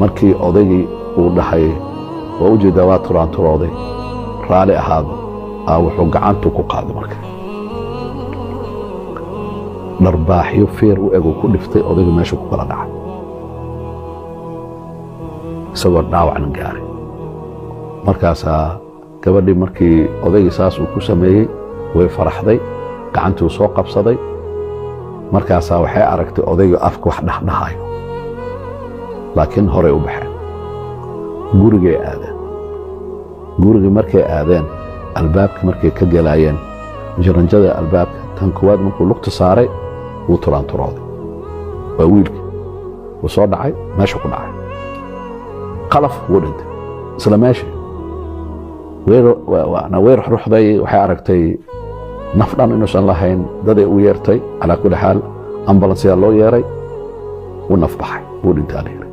Markii odaygii uu dhahay, "Waa u jeedaa, waa turaanturooday, raali ahaado," aa wuxuu gacantu ku qaaday marka dharbaaxyo feer u eg uu ku dhiftay. Odaygii meeshu ku kala dhacay isagoo dhaawacna gaaray. Markaasaa gabadhii, markii odaygii saas uu ku sameeyey, way faraxday, gacantuu soo qabsaday. Markaasaa waxay aragtay odayga afka wax dhexdhahayo, laakiin horey u baxeen, gurigay aadeen. Gurigii markay aadeen, albaabka markay ka gelaayeen, jaranjada albaabka tan koowaad markuu lugta saaray, wuu turaanturooday. Waa wiilka. Wuu soo dhacay, meesha ku dhacay, qalaf, wuu dhintay isla meeshii. Way ruxruxday, waxay aragtay naf dhan inuusan lahayn. Daday u yeertay. Calaa kulli xaal, ambulansiyaa loo yeeray, wuu naf baxay, wuu dhintaa la yiri.